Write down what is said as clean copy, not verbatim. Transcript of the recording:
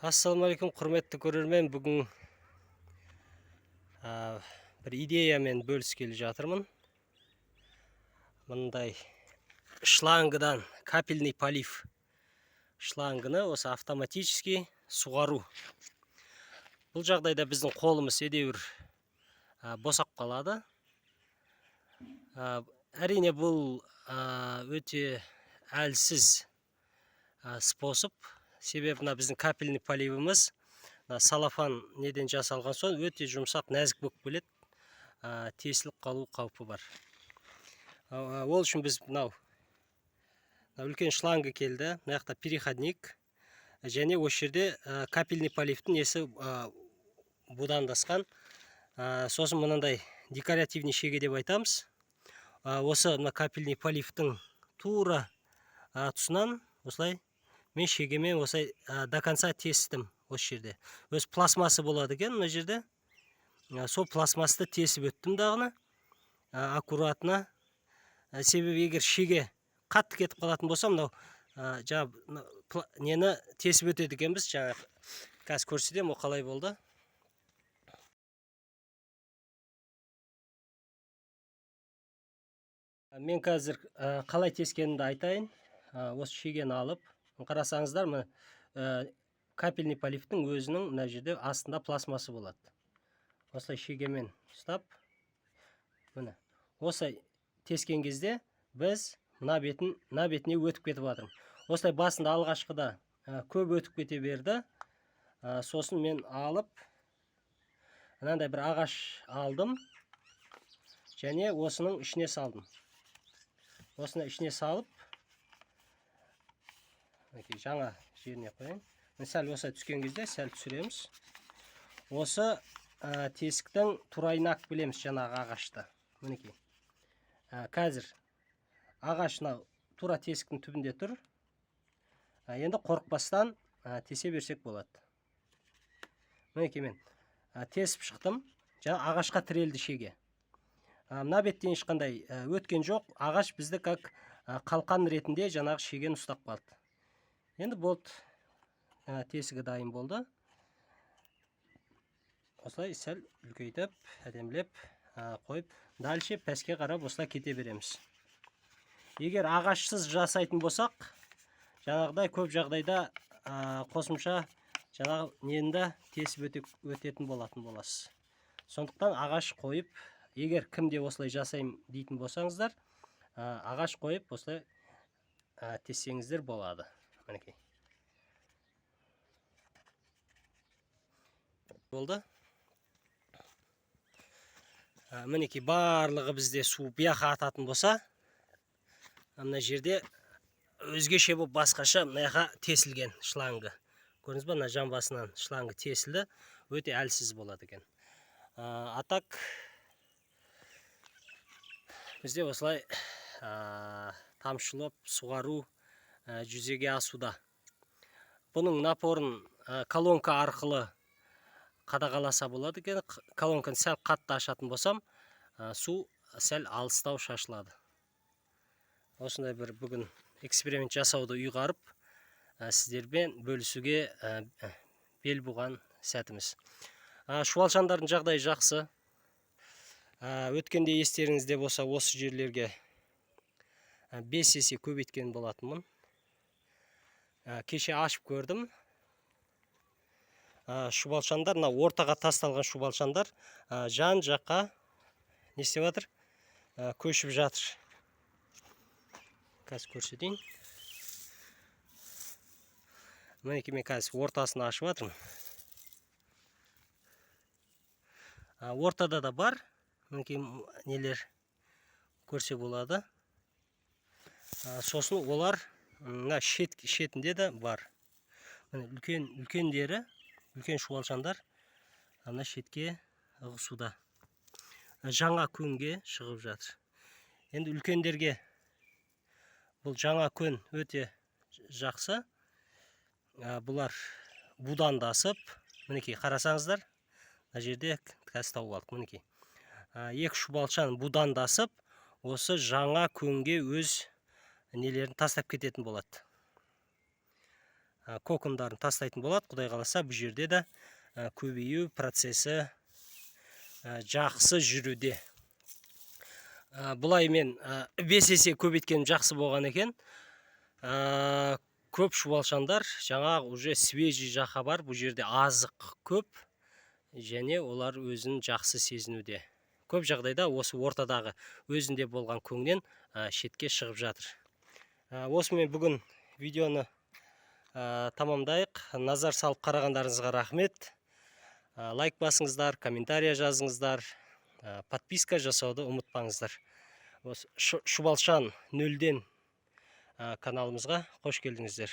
Ассалаумағалейкум, құрметті көрермен. Бүгін бір идеямен бөліскелі жатырмын. Мындай шлангыдан капельный полив шлангыны осы автоматически суғару. Бұл жағдайда біздің қолымыз едәуір босап қалады. Әрине бұл өте әлсіз способ. Себебі мына біздің капельный поливіміз мына салафан неден жасалған соң өте жұмсақ, нәзік болып келеді, тесіліп қалу қаупі бар. Ол үшін біз мынау үлкен шланга келді, мына жақта переходник және осы жерде капельный поливтің несі будандасқан. Сосын мынандай декоративный шеге деп айтамыз. Осы мына капельный поливтің тура тұсынан осылай мен шегемен осылай до конца тестім. Осы жерде өз пластмассы болады екен мына жерде. Сол пластмассты тесіп өттім дағыны, аккуратно. Себебі егер шеге қатты кетіп қалатын болса, мынау жаңа нені тесіп өтеді екенбіз. Жаңа қазір көрсетемін, ол қалай болды. Мен қазір қалай тескенімді айтайын. Осы шегені алып қарасаңыздар, мына капельный поливтің өзінің мына жерде астында пластмассы болады. Осылай шегемен ұстап, міне осылай тескен кезде біз мына бетіне өтіп кетіп жатырмын. Осылай басында алғашқыда көп өтіп кете берді. Сосын мен алып мынандай бір ағаш алдым және осының ішіне салдым. Осыны ішіне салып, мінекей жаңа жеріне қояйын. Міне сәл осылай түскен кезде сәл түсіреміз. Осы тесіктің турайын білеміз жаңағы ағашты. Мінекей. Қазір ағаш мынау тура тесіктің түбінде тұр. Енді қорықпастан тесе берсек болады. Мінекей мен тесіп шықтым. Жаңа ағашқа тірелді шеге. Мына беттен ешқандай өткен жоқ. Ағаш бізді как қалқан ретінде жаңағы шегені ұстап қалды. Енді болды. Тесігі дайын болды. Осылай сәл үлкейтіп, әдемілеп қойып, дальше пәске қарап осылай кете береміз. Егер ағашсыз жасайтын болсақ, жаңағыдай көп жағдайда қосымша жаңағы нені де тесіп өтетін болатын боласыз. Сондықтан ағаш қойып, егер кімде осылай жасаймын дейтін болсаңыздар, ағаш қойып осылай тессеңіздер болады. Мінекей. Болды. Мінекей барлығы бізде су бұяққа ататын болса, мына жерде өзгеше болып басқаша мына жаққа тесілген шлангы. Көрдіңіз ба, мына жамбасынан шлангы тесілді, өте әлсіз болады екен. А так бізде осылай тамшылап суғару жүзеге асуда. Бұның напорын колонка арқылы қадағаласа болады екен. Колонканы сәл қатты ашатын болсам, су сәл алыстау шашылады. Осындай бір бүгін эксперимент жасауды ұйғарып, сіздермен бөлісуге бел буған сәтіміз. Шұбалшандардың жағдайы жақсы. Өткенде естеріңізде болса, осы жерлерге 5 есе көбейткен болатынмын. Кеше ашып көрдім. Шұбалшандар, мына ортаға тасталған шұбалшандар, жан жаққа не істеп жатыр? Көшіп жатыр. Қазір көрсетейін. Мінекей мен қазір ортасын ашып жатырмын. Ортада да бар. Мінекей нелер көрсе болады. Сосын олар мына шетінде де бар. Міне үлкендері, үлкен шұбалшандар ана шетке ығысуда. Жаңа көнге шығып жатыр. Енді үлкендерге бұл жаңа көн өте жақсы. Бұлар будандасып, мінекей қарасаңыздар, мына жерде қазір тауып алдық, мінекей. Екі шұбалшан будандасып, осы жаңа көнге өз нелерін тастап кететін болады. Кокондарын тастайтын болады. Құдай қаласа, бұл жерде де көбею процесі жақсы жүруде. Бұлай мен 5 есе көбейткенім жақсы болған екен. Көп шұбалшандар жаңағы уже свежий жаққа барып, бұл жерде азық көп және олар өзін жақсы сезінуде. Көп жағдайда осы ортадағы өзінде болған көңнен шетке шығып жатыр. Осымен бүгін видеоны тамамдайық. Назар салып қарағандарыңызға рахмет. Лайк басыңыздар, комментария жазыңыздар, подписка жасауды ұмытпаңыздар. Осы Шұбалшан нөлден каналымызға қош келдіңіздер.